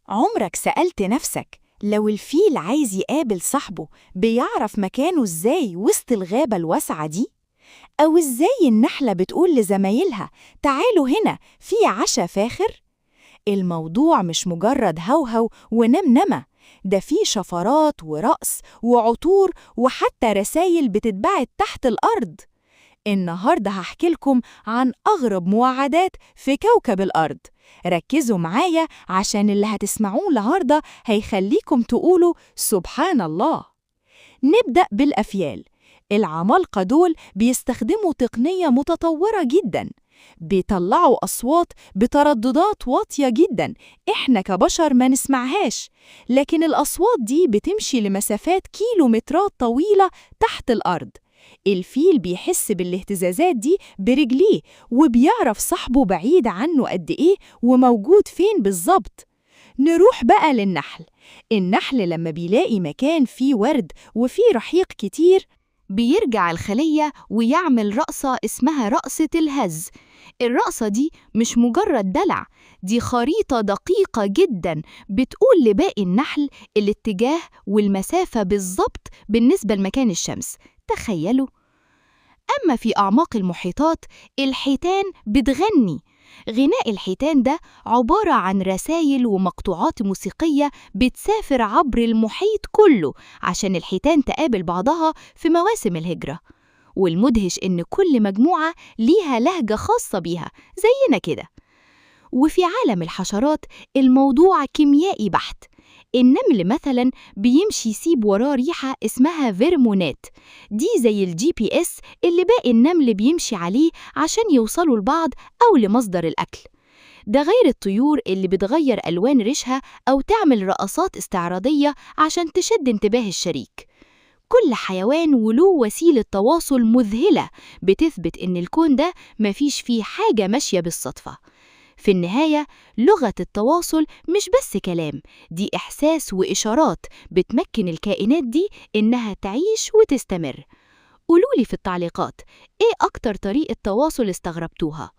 عمرك سألت نفسك لو الفيل عايز يقابل صاحبه بيعرف مكانه إزاي وسط الغابة الواسعة دي؟ أو إزاي النحلة بتقول لزمايلها تعالوا هنا في عشا فاخر؟ الموضوع مش مجرد هوهو ونمنمة، ده فيه شفرات ورقص وعطور وحتى رسايل بتتبعت تحت الأرض. النهاردة هحكي لكم عن أغرب مواعدات في كوكب الأرض. ركزوا معايا عشان اللي هتسمعوه النهاردة هيخليكم تقولوا سبحان الله. نبدأ بالأفيال. العمالقة دول بيستخدموا تقنية متطورة جدا، بيطلعوا أصوات بترددات واطية جدا إحنا كبشر ما نسمعهاش، لكن الأصوات دي بتمشي لمسافات كيلومترات طويلة تحت الأرض. الفيل بيحس بالاهتزازات دي برجليه وبيعرف صاحبه بعيد عنه قد إيه وموجود فين بالظبط. نروح بقى للنحل. النحل لما بيلاقي مكان فيه ورد وفيه رحيق كتير بيرجع الخلية ويعمل رقصة اسمها رقصة الهز. الرقصة دي مش مجرد دلع، دي خريطة دقيقة جدا بتقول لباقي النحل الاتجاه والمسافة بالظبط بالنسبة لمكان الشمس. تخيلوا! أما في أعماق المحيطات الحيتان بتغني. غناء الحيتان ده عبارة عن رسائل ومقطوعات موسيقية بتسافر عبر المحيط كله عشان الحيتان تقابل بعضها في مواسم الهجرة. والمدهش إن كل مجموعة ليها لهجة خاصة بيها زينا كده. وفي عالم الحشرات الموضوع كيميائي بحت. النمل مثلا بيمشي يسيب وراه ريحة اسمها فيرمونات، دي زي ال GPS اللي باقي النمل بيمشي عليه عشان يوصلوا لبعض أو لمصدر الأكل. ده غير الطيور اللي بتغير ألوان ريشها أو تعمل رقصات استعراضية عشان تشد انتباه الشريك. كل حيوان وله وسيلة تواصل مذهلة بتثبت إن الكون ده مفيش فيه حاجة ماشية بالصدفة. في النهاية لغة التواصل مش بس كلام، دي إحساس وإشارات بتمكن الكائنات دي إنها تعيش وتستمر. قولولي في التعليقات إيه أكتر طريقة تواصل استغربتوها؟